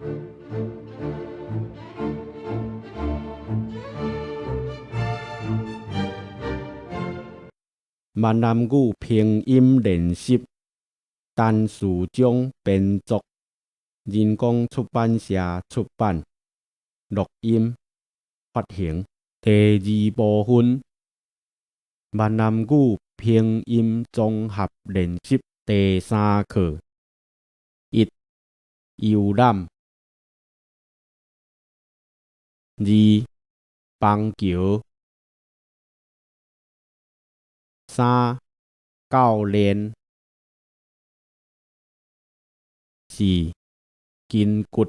閩南語拼音練習，陳士章編作，人工出版社出版，錄音發行。第二部分，閩南語拼音綜合練習第三課。一、遊覽；二、邦橋；三、教練；四、筋骨；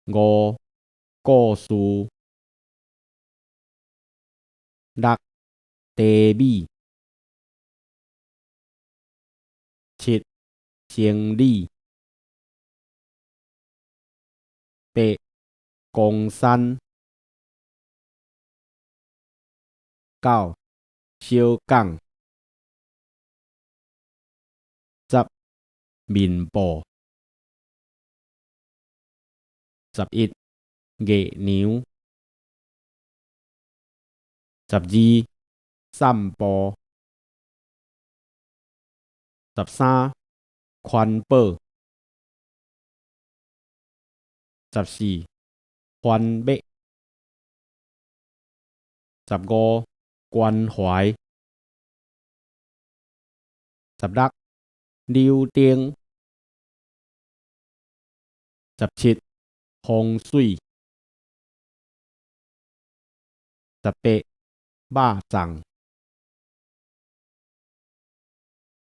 五、故事；六、茶米；七、生理；八、岡山；九、小港；十、面部；11、月娘；12、散步；13、環保；14、番麥；15、關懷；16、柳丁；17、風水；18、肉粽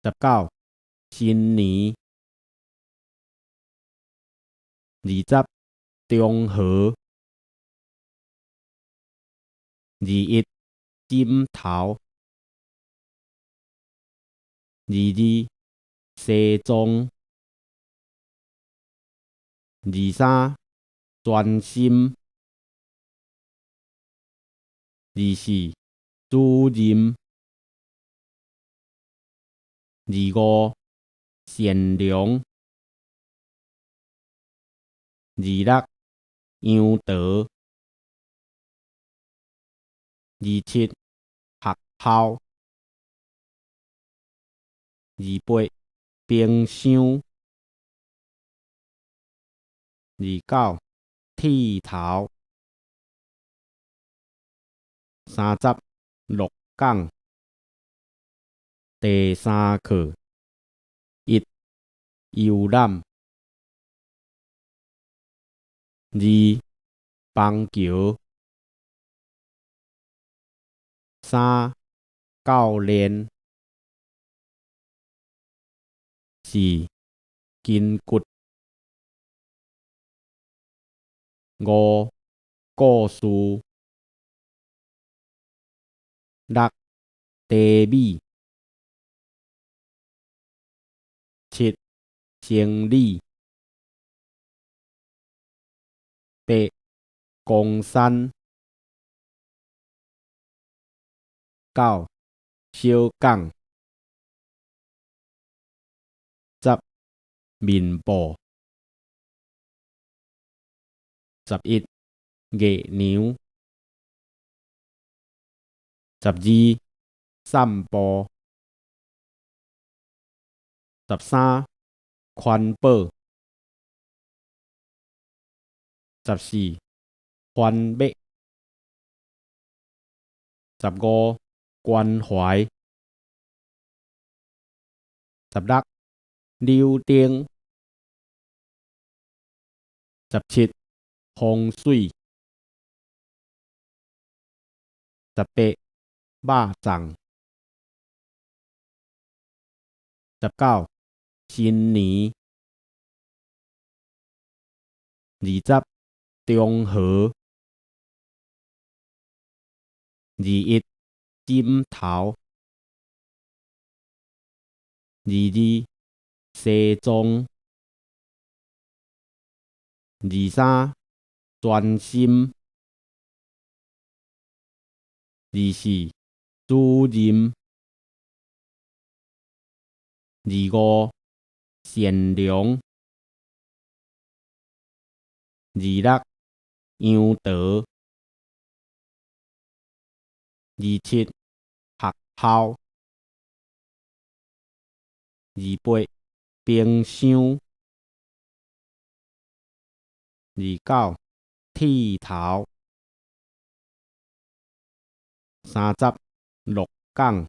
；19、新年；20、中和；21、枕頭；22、西裝；23、專心；24、主任；25、善良；26、楊桃；27、學校；28、冰箱；29、剃頭；30、鹿港。第三課。一、遊覽；二、邦橋；三、教練；四、筋骨；五、故事；六、茶米；七、生理；八、岡山；九、小港；10、面部；11、月娘；12、散步；13、環保；14、番麥；15、關懷；16、柳丁；17、風水；18、肉粽；19、新年；20、中和；21、枕頭；22、西裝；23、專心；24、主任；25、善良。26，楊桃。27，學校。28，冰箱。29，剃頭。30，鹿港。